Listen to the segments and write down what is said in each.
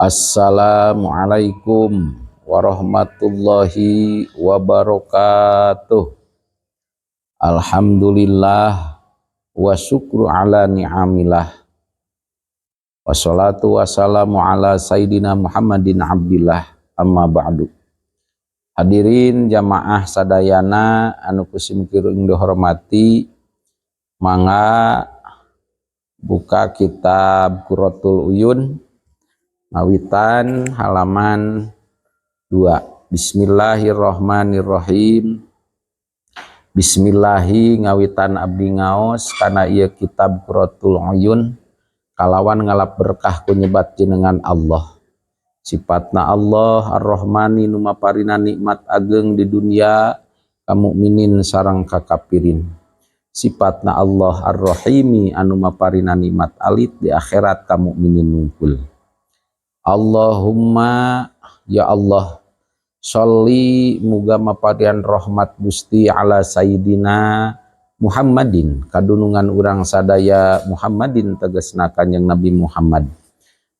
Assalamualaikum warahmatullahi wabarakatuh. Alhamdulillah wa syukru ala ni'amillah. Wassalatu wassalamu ala Sayyidina Muhammadin Abdillah, amma ba'du. Hadirin jamaah sadayana anu ku simkuring dihormati, mangga buka kitab Qurratul Uyun ngawitan halaman 2. Bismillahirrahmanirrahim. Bismillahi ngawitan abdi ngaos kana ieu kitab Qurratul Uyun kalawan ngalap berkah ku nyebat jenengan Allah. Sifatna Allah Ar-Rahmani nu maparina nikmat ageng di dunia ka mukminin sareng ka kafirin. Sifatna Allah Ar-Rahimi anu maparina nikmat alit di akhirat ka mukminin nungkul. Allahumma ya Allah, sholli muga maparian rahmat Gusti ala Sayyidina Muhammadin kadunungan urang sadaya, Muhammadin tegesna Kanjeng Nabi Muhammad,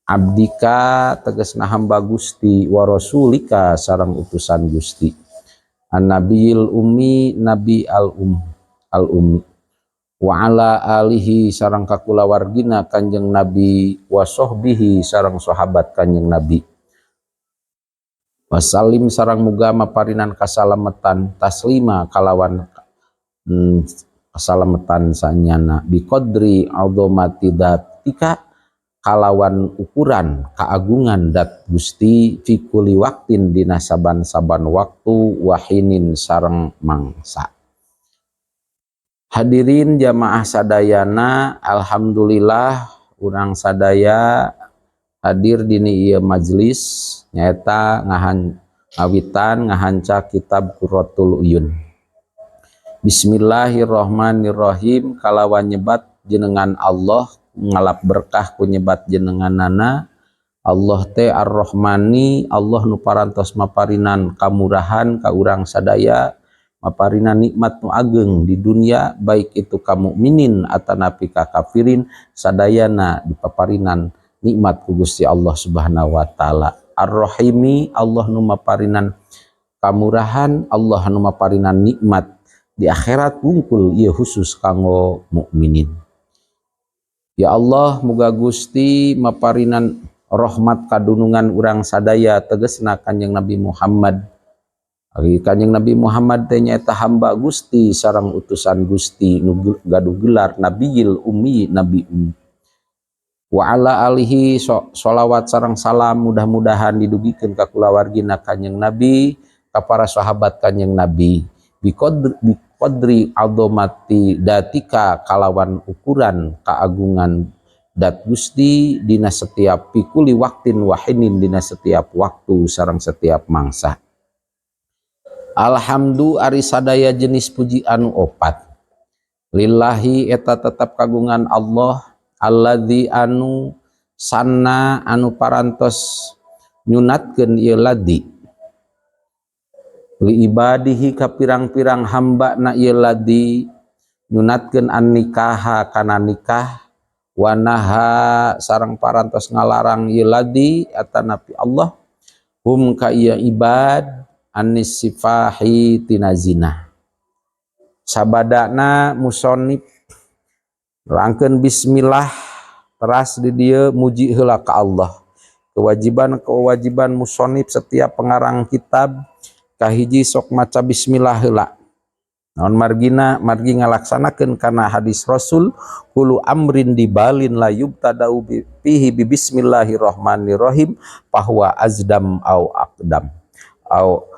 abdika tegesna hamba Gusti, wa rasulika sareng utusan Gusti, an-nabiyil ummi nabi al ummi, wa ala alihi sareng kakulawargina Kanjeng Nabi, wa sahbihi sareng sahabat Kanjeng Nabi, wasallim sareng muga maparinan kasalametan, taslima kalawan kasalametan sanyana, biqadri azamati datika kalawan ukuran keagungan dat Gusti, fi kulli waktin dina saban-saban waktu, wahinin sareng mangsa. Hadirin jamaah sadayana, alhamdulillah urang sadaya hadir dina ieu majelis nyaeta ngawitan ngahanca kitab Qurratul Uyun. Bismillahirrahmanirrahim, kalawan nyebat jenengan Allah, ngalap berkah ku nyebat jenenganana Allah teh Ar-Rahmani, Allah nu parantos maparinan kamurahan ka urang sadaya, maparinan nikmat nu ageng di dunia, baik itu ka mukminin atanapi ka kafirin, sadayana dipaparinan nikmat ku Gusti Allah Subhanahu wa taala. Ar-Rahimi, Allah nu maparinan kamurahan, Allah nu maparinan nikmat di akhirat wungkul, ieu khusus kanggo mukminin. Ya Allah, muga Gusti maparinan rahmat kadunungan urang sadaya tegesna Kanjeng Nabi Muhammad. Ari Kanjeng Nabi Muhammad teh nyaeta hamba Gusti sareng utusan Gusti nu gaduh gelar Nabiyil Ummi, Nabi Ummi. Wa ala alihi, sholawat sareng salam mudah-mudahan didugikeun ka kulawargina Kanjeng Nabi, ka para sahabat Kanjeng Nabi, biqadri azamati datika kalawan ukuran keagungan dat Gusti, dina setiap fi kulli waktin wahinin dina setiap waktu sareng setiap mangsa. Alhamdu ari sadaya jenis puji anu opat, lillahi eta tetap kagungan Allah, alladzi anu sanna anu parantos nyunatkeun ieu ladzi, li ibadihi ka pirang-pirang hamba na ieu ladzi nyunatkeun, an nikaha kana nikah, wanaha sareng parantos ngalarang ieu ladzi atanapi Allah, hum ka ieu ibad, anis sifahi tina zina. Sabadana musonif nerangkeun bismillah, teras di dieu muji heula ka Allah. Kewajiban-kewajiban musonif, setiap pengarang kitab, kahiji sok maca bismillah heula. Naon margina? Margi ngalaksanakeun kana hadis Rasul, kullu amrin dzibalin la yubtada'u fihi bi bismillahirrahmanirrahim fahuwa azdam au aqdam au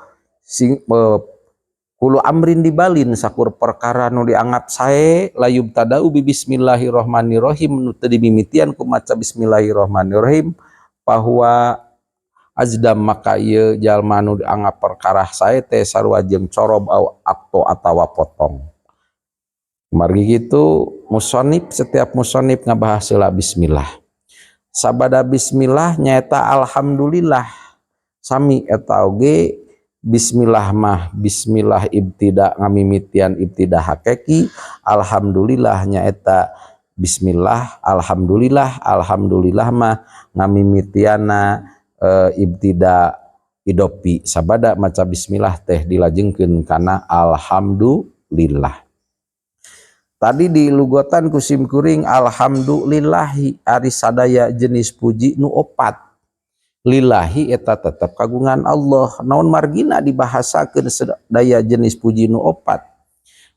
sing kullu amrin dzibalin sakur perkara nu dianggap sae, la yubtada'u bi bismillahirrahmanirrahim nu teu dimimitian ku maca bismillahirrahmanirrahim, fahuwa azdam maka ieu jalma nu dianggap perkara sae teh sarua jeung corob, au akto atawa potong. Margi kitu musonif, setiap musonif ngabahas heula bismillah. Sabada bismillah nyaeta alhamdulillah, sami eta oge bismillah mah bismillah ibtida, ngamimitian ibtida hakiki. Alhamdulillah nyaeta bismillah alhamdulillah, alhamdulillah mah ngamimitiana. Ibtida idhofi sabada maca bismillah teh dilajengkeun kana alhamdulillah. Tadi di lugotan ku sim kuring alhamdulillahi, ari sadaya jenis puji nu opat lillahi eta tetep kagungan Allah. Naon margina dibahasakeun sadaya jenis puji nu opat?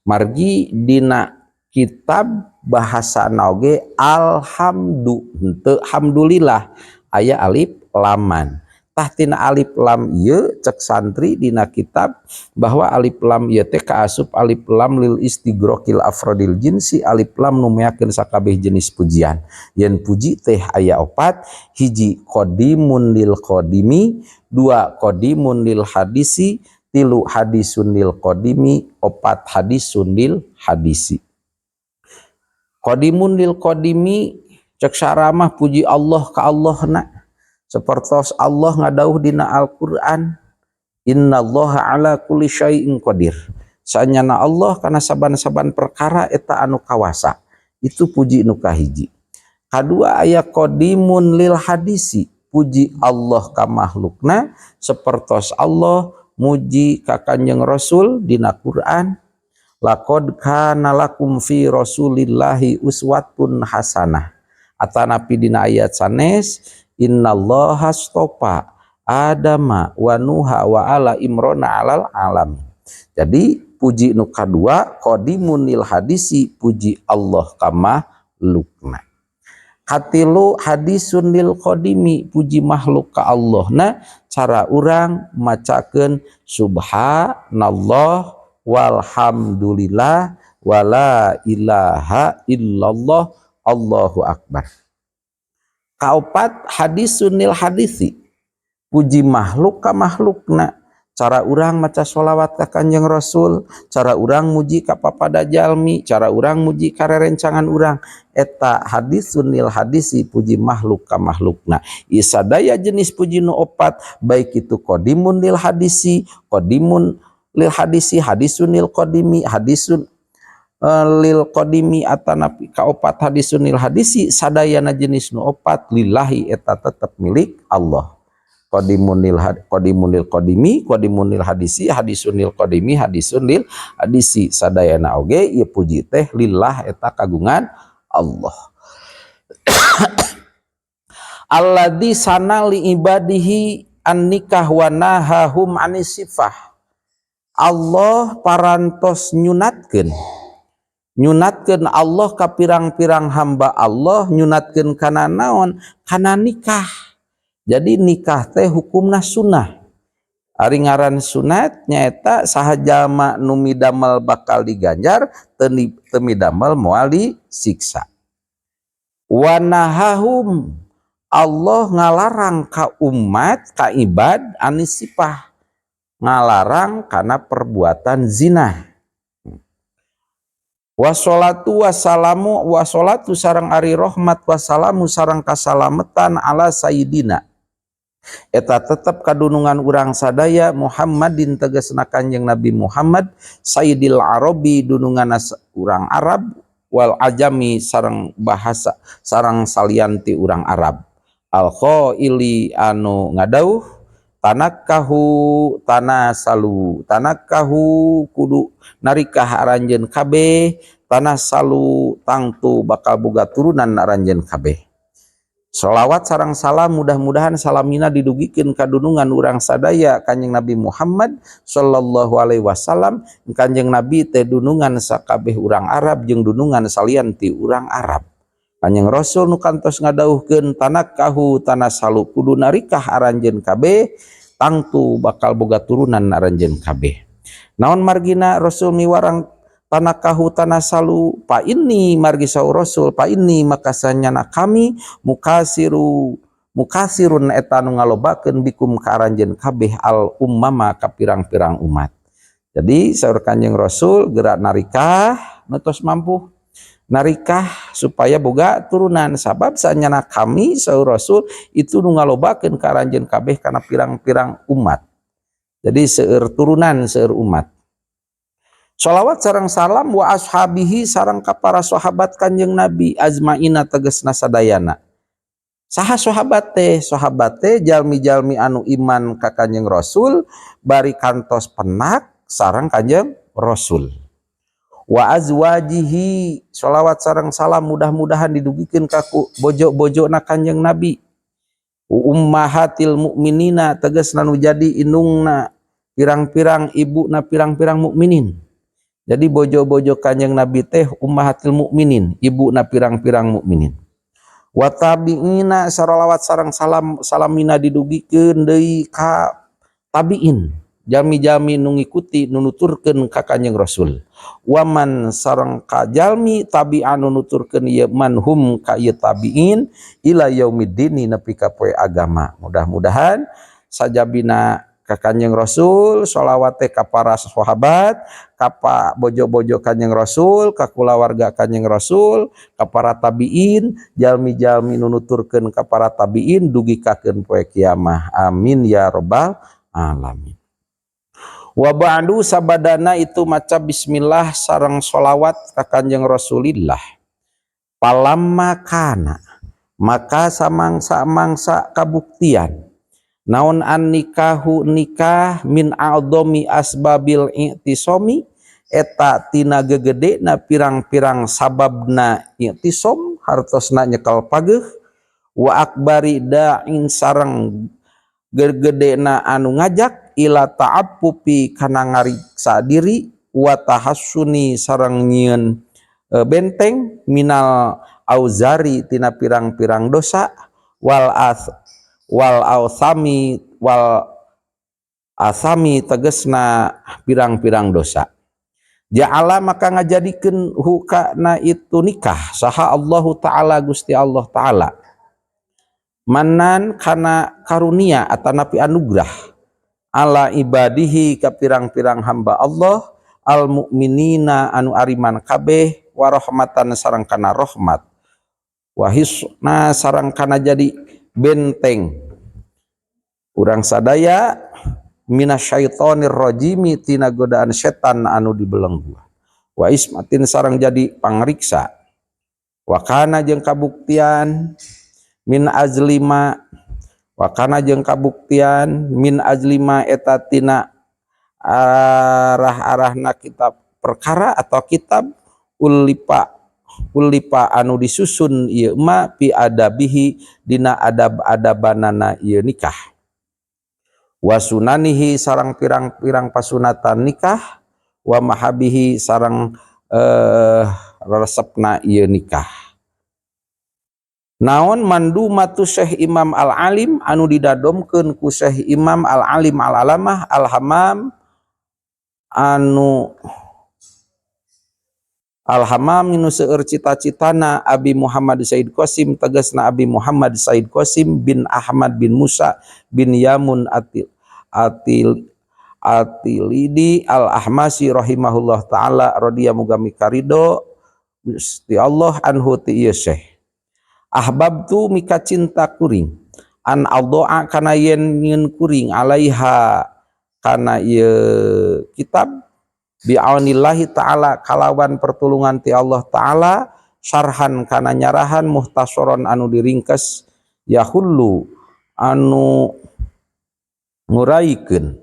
Margi dina kitab bahasa oge alhamdu, henteu hamdulillah, aya alif laman. Tah, tina alif lam ieu cek santri dina kitab bahwa alif lam ieu teh kaasup alif lam lil istigrokil afrodil jinsi, alif lam nu meakeun sakabeh jenis pujian. Yen puji teh aya opat: hiji, qadimun lil qadimi, dua, qadimun lil hadisi, tilu, hadisun lil qadimi, opat, hadisun lil hadisi. Qadimun lil qadimi cek saramah puji Allah ka Allah na, sepertos Allah ngadauh dina Al-Qur'an, innallaha ala kulli syai'in qadir, sanyana Allah kana saban-saban perkara eta anu kawasa. Itu puji nu kahiji. Kadua, aya qadimun lil hadisi, puji Allah ka makhlukna, sepertos Allah muji ka Kanjeng Rasul dina Quran, laqad kana lakum fi rasulillahi uswatun hasanah, atanapi dina ayat sanes, innallaha astofa adama wa nuha wa ala imrona alal alamin. Jadi puji nu kadua qadimun lil hadisi, puji Allah ka makhlukna. Katilu, hadisun lil qadimi, puji makhluk ka Allah. Nah, cara urang macakeun subhanallah walhamdulillah wala ilaha illallah Allahu akbar. Kaopat, hadisun lil hadisi, puji makhluk ka makhlukna, cara urang maca sholawat ka Kanjeng Rasul, cara urang muji ka papada jalmi, cara urang muji ka rerencangan urang, eta hadisun lil hadisi, puji makhluk ka makhlukna. Isadaya jenis puji nu opat, baik itu qadimun lil hadisi, qadimun lil hadisi, hadisun lil qadimi, hadisun lil qadimi, atanapi kaopat hadisun lil hadisi, sadayana jenis nu opat lillahi eta tetep milik Allah. Qadimun lil qadimi, qadimun lil hadisi, hadisun lil qadimi, hadisun lil hadisi, sadayana oge ieu puji teh lillah eta kagungan Allah. Alladzi sana li ibadihi an nikah wa nahahum anis sifah. Allah parantos nyunatkeun, nyunatkeun Allah ka pirang-pirang hamba Allah, nyunatkeun kana naon? Kana nikah. Jadi nikah teh hukumna sunnah. Ari ngaran sunat nyaeta saha jalma nu midamel bakal diganjar, teu midamel moal disiksa. Wa nahahum, Allah ngalarang ka umat, ka ibad, anis sifah, ngalarang karena perbuatan zina. Wassalatu wassalamu, wassalatu sareng ari rahmat, wassalamu sareng kasalametan, ala sayyidina eta tetep kadunungan urang sadaya, Muhammadin tegasna Kanjeng Nabi Muhammad, sayyidil arabi dunungan urang Arab, wal ajami sareng bahasa sareng salianti urang Arab, al ili anu ngadauh, tanakkahu tanasalu, tanakkahu kudu narikah aranjeun kabeh, tanasalu tangtu bakal boga turunan aranjeun kabeh. Salawat sareng salam mudah-mudahan salamina didugikeun ka dunungan urang sadaya Kanjeng Nabi Muhammad sallallahu alaihi wasallam. Kanjeng Nabi teh dunungan sakabeh urang Arab jeung dunungan salian ti urang Arab. Kanjeng Rasul nu kantos ngadawuhkeun tanakkahu tanasalu, kudu narikah aranjeun kabeh, tangtu bakal boga turunan aranjeun kabeh. Naon margina Rasul miwarang tanakahu tanasalu? Pa inni, margi saur Rasul, pa inni maka sanyana kami, mukasiru, mukasirun eta nu ngalobakeun, bikum ka aranjeun kabeh, al ummama ka pirang-pirang umat. Jadi saur Kanjeng Rasul, gerak narikah nu tos mampu, narikah supaya boga turunan, sabab sanyana kami, saur Rasul, itu nu ngalobakeun ka aranjeun kabeh kana pirang-pirang umat. Jadi seueur turunan, seueur umat. Sholawat sareng salam wa ashabihi sareng ka para sahabat Kanjeng Nabi, azmaina tegesna sadayana. Saha sahabat teh? Sahabat teh jalmi-jalmi anu iman ka Kanjeng Rasul bari kantos penak sareng Kanjeng Rasul. Wa azwajihi, sholawat sareng salam mudah-mudahan didugikeun ka ku bojo-bojona Kanjeng Nabi. Ummahatil mukminina, tegasna nu jadi indungna pirang-pirang ibuna pirang-pirang mukminin. Jadi bojo-bojo Kanjeng Nabi teh ummahatil mukminin, ibuna pirang-pirang mukminin. Wa tabi'ina, saralawat sareng salam salamina didugikeun deui ka tabi'in, jalmi-jalmi nu ngikuti nu nuturkeun ka Kanjeng Rasul. Waman sareng ka jalmi tabi'an nu nuturkeun ieu man hum ka ieu tabi'in ila yaumiddin nepi ka poe agama. Mudah-mudahan sajabina ka Kanjeng Rasul, sholawat teh ka para sahabat, ka bojo-bojo Kanjeng Rasul, ka kulawarga Kanjeng Rasul, ka para tabi'in, jalmi-jalmi nu nuturkeun ka para tabi'in dugi kakeun poe kiamah. Amin ya robbal alamin. Wa ba'du, sabadana itu maca bismillah sareng sholawat ka Kanjeng Rasulillah. Palamma kana, maka samangsa-mangsa kabuktian naon an nikahu nikah min a'dhami asbabil i'tisomi, eta tina gegedena pirang-pirang sababna i'tisom, hartosna nyekel pageuh, wa akbari da'in sareng gegedena anu ngajak ila ta'affufi kana ngariksa diri, wa tahassuni sareng nyieun benteng minal auzari tina pirang-pirang dosa, wal as wal ausami wal asami tegesna pirang-pirang dosa. Ja'ala maka ngajadikeun hukana itu nikah saha Allahu ta'ala Gusti Allah ta'ala manan kana karunia atanapi anugerah ala ibadihi ka pirang-pirang hamba Allah al mukminina anu ariman kabeh, warahmatan sareng kana rahmat, wahisna sareng kana jadi benteng urang sadaya minasyaitonir rajimi tina godaan setan anu dibelenggu, wa ismatin sareng jadi pangriksa. Wa kana jeung kabuktian min azlima, wa kana jeung kabuktian min azlima eta tina arah-arahna kitab perkara atau kitab ulipa ulipa anu disusun ieu ma fi adabihi dina adab-adabanana ieu nikah, wasunanihi sarang pirang-pirang pasunatan nikah, wa mahabihi sarang resepna ieu nikah. Naon mandumatu Syekh Imam Al-Alim anu didadomkeun ku Syekh Imam Al-Alim Al-Alamah Al-Hamam anu Al-Hamam nu seueur cita-citana Abi Muhammad Said Qasim, tegasna Abi Muhammad Said Qasim bin Ahmad bin Musa bin Yamun Atil Atil Atilidi Al-Ahmasi rahimahullah taala, radhiya muga mikarido Gusti Allah anhu ti ieu Syekh. Ahbabtu mika cinta kuring an aldoa kana yen nyieun kuring alaiha kana ieu kitab bi'aunillahi ta'ala kalawan pertulungan ti Allah ta'ala, syarhan kana nyarahan muhtasoron anu diringkes, yahullu anu nguraikeun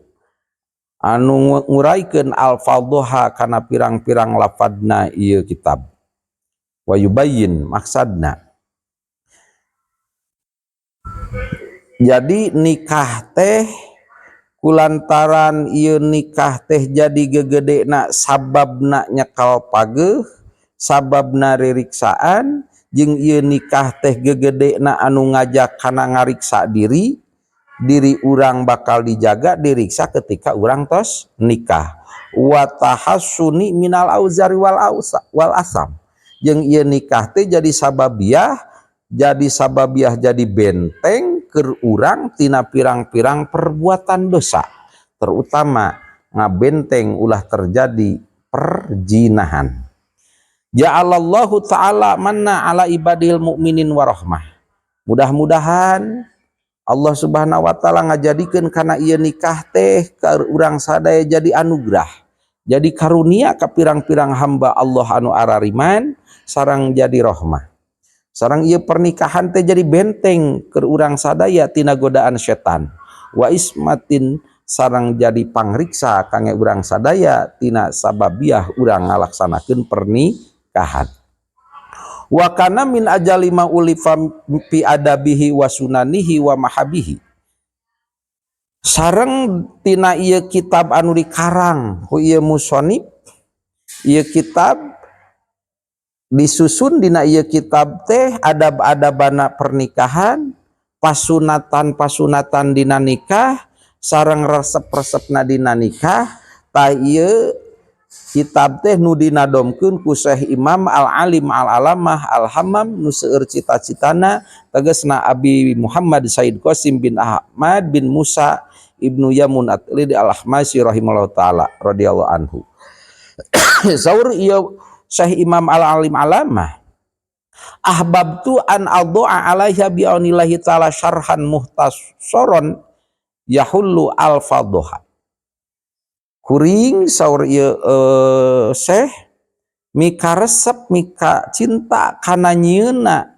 alfadhoha kana pirang-pirang lafadna ieu kitab, wa yubayyin maksadna. Jadi nikah teh kulantaran ieu nikah teh jadi gegedena sababna nyekal pageuh, sababna ririksaan, jeung ieu nikah teh gegedena anu ngajak kana ngariksa diri, diri urang bakal dijaga diriksa ketika urang tos nikah. Wa tahassuni minal auzari wal ausa wal asam, jeung ieu nikah teh jadi sababiah, jadi sababiah jadi benteng keur urang tina pirang-pirang perbuatan dosa, terutama ngabenteng ulah terjadi perjinahan. Ja'alallahu ta'ala manna ala ibadil mu'minin warahmah. Mudah-mudahan Allah Subhanahu wa ta'ala ngajadikeun kana ieu nikah teh ka urang sadaya jadi anugerah, jadi karunia ka pirang-pirang hamba Allah anu arariman sareng jadi rahmah. Sareng ieu pernikahan teh jadi benteng keur urang sadaya tina godaan setan. Wa ismatin sareng jadi pangriksa kangge urang sadaya tina sababiah urang ngalaksanakeun pernikahan. Wa kana min ajali ma ulifa fi adabihi wa sunanihi wa mahabihi. Sareng tina ieu kitab anu dikarang ku ieu musonib, ieu kitab disusun dina ieu kitab teh adab-adabana pernikahan, pasunatan-pasunatan dina nikah, sareng resep-resepna dina nikah. Tah, ieu kitab teh nu dinadomkeun ku Syekh Imam Al-Alim Al-Alamah Al-Hammam nu seueur cita-citana, tegasna Abi Muhammad Said Qasim bin Ahmad bin Musa Ibnu Yamun At-Tilidi Al-Ahmasi rahimahullah taala radhiyallahu anhu. Saur ieu Syekh Imam Al-Alim Alamah, ahbabtu an adha'a alaiha bi aunillahi taala syarhan muhtasaron yahullu al-fadhaha. Kuring, saur ieu Syekh, mika resep, mika cinta kana nyieunna,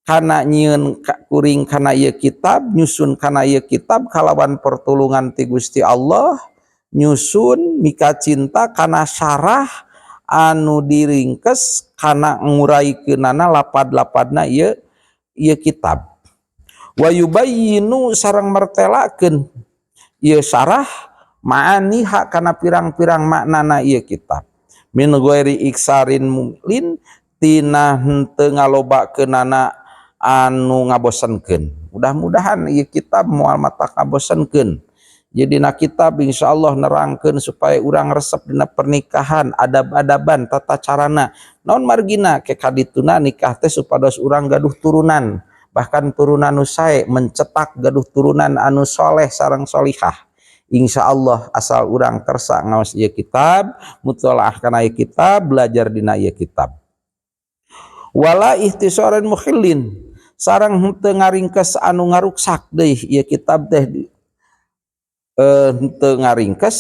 kana nyieun kuring kana ieu kitab, nyusun kana ieu kitab kalawan pertulungan ti Gusti Allah, nyusun mika cinta kana syarah anu diringkes kana nguraikeunana lapad-lapadna ieu ieu kitab, wa yubayyinu sareng mertelakeun ieu syarah ma'aniha kana pirang-pirang maknana ieu kitab, min ghairi iksarin mumlin, tina henteu ngalobakeunana anu ngabosankeun. Mudah-mudahan ieu kitab moal matak ngabosankeun. Jadi na kitab insyaallah nerangkeun supaya urang resep dina pernikahan, adab-adaban, tata carana. Naon margina ke kadituna nikah teh supados urang gaduh turunan, bahkan turunan anu sae, mencetak gaduh turunan anu soleh sareng solihah. Insya Allah asal urang kersa ngaos ieu kitab, mutolaah kana ieu kitab, belajar dina ieu kitab. Wala ikhtisaran mukhillin, sareng henteu ngaringkes anu ngaruksak deui ieu kitab teh, henteu ngaringkes,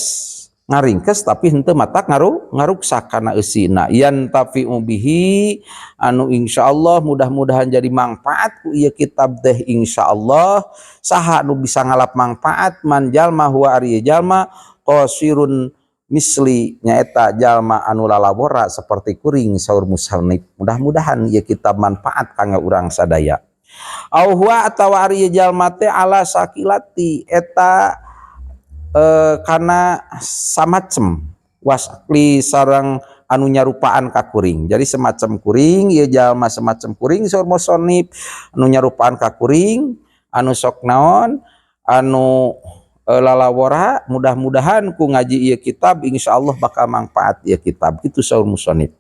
ngaringkes tapi henteu matak ngaruksak kana eusina, yantafi'u bihi, anu insyaallah mudah-mudahan jadi manfaat ku ieu kitab teh. Insyaallah saha nu bisa ngalap manfaat? Man, jalma, huwa, ari jalma, qasirun misli, nyaeta jalma anu lalawora seperti kuring, saur musannif. Mudah-mudahan ieu kitab manfaat kanggo urang sadaya. Au huwa, atawa ari jalma teh, ala sakilati, eta kana samacem, wasakli, sareng anu nyarupaan ka kuring. Jadi semacam kuring, ieu jalma semacam kuring, saur musannif, anu nyarupaan ka kuring, anu sok naon, anu lalawora. Mudah-mudahan ku ngaji ieu kitab insyaallah bakal manfaat ieu kitab, kitu saur musannif.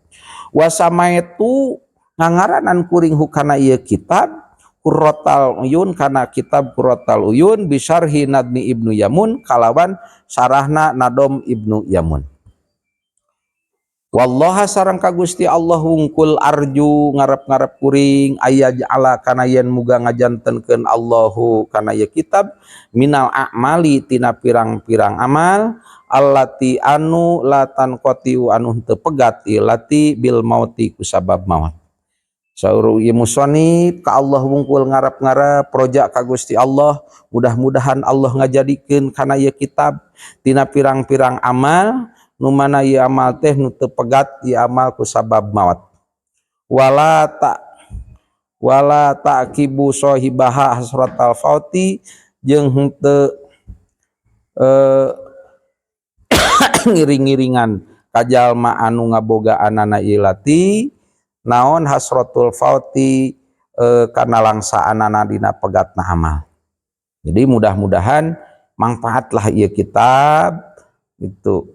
Wasamaitu, ngangaranan kuring, hu, kana ieu kitab Qurratal Uyun, kana kitab Qurratal Uyun, bisyarhi Nadmi Ibnu Yamun, kalawan sarahna Nadom Ibnu Yamun. Wallaha, sareng ka Gusti Allah wungkul, arju, ngarep-ngarep kuring, ayyaj'ala, kana yen muga ngajantenkeun Allahu kana ieu kitab, minal a'mali, tina pirang-pirang amal, allati, anu, la tanqatiu, anu henteu pegat ieu lati, bil mauti, kusabab maut. Saur ieu musannif, ka Allah wungkul ngarep-ngarep, proja ka Gusti Allah, mudah-mudahan Allah ngajadikeun kana ieu kitab tina pirang-pirang amal nu mana ieu amal teh nu teu pegat ieu amal ku sabab maut, wala ta wala ta'qibu sahibaha hasratal fauti, jeung henteu ngiring-ngiringan ka jalma anu ngabogaanana ieu lati naon hasratul fauti, kana langsaanana dina pegatna amal. Jadi mudah-mudahan manfaatlah ieu kitab itu,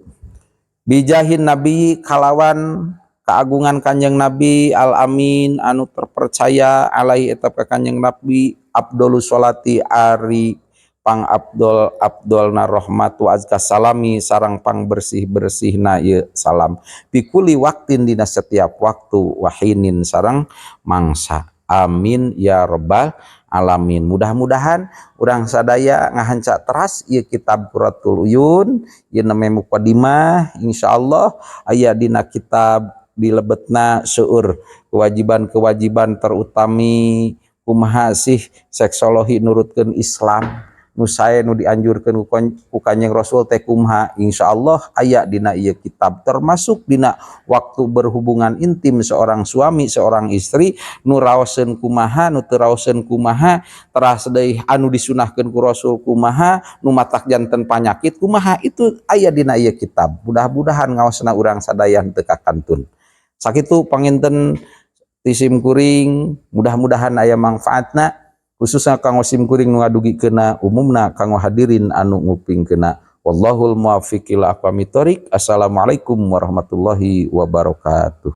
bijahin nabi, kalawan keagungan Kanjeng Nabi, al amin, anu terpercaya, alaihi, eta ka Kanjeng Nabi, afdhalus sholati, ari pang abdol abdolna rahmat, wa azka salami, sareng pang bersih bersihna ieu salam, fi kulli waktin, dina setiap waktu, wahinin, sareng mangsa. Amin ya robbal alamin. Mudah-mudahan urang sadaya ngahanca teras ieu kitab Qurratul Uyun. Ieu namanya mukadimah, insyaallah aya dina kitab. Di lebetna seueur kewajiban-kewajiban, terutami kumaha sih seksologi nurutkeun Islam, nu sae, nu dianjurkeun ku Kanjeng Rasul teh kumaha. Insyaallah aya dina ieu kitab, termasuk dina waktu berhubungan intim seorang suami seorang istri, nu raoseun kumaha, nu teu raoseun kumaha, teras deui anu disunahkeun ku Rasul kumaha, nu matak janten panyakit kumaha, itu aya dina ieu kitab. Mudah-mudahan ngaosna urang sadaya teu kakantun. Sakitu panginten ti sim kuring, mudah-mudahan aya manfaatna, khususnya kanggo sim kuring nu ngadugikeunna, umumna kanggo hadirin anu ngupingkeunna. Wallahul muwaffiq ila aqwamit thoriq. Assalamualaikum warahmatullahi wabarakatuh.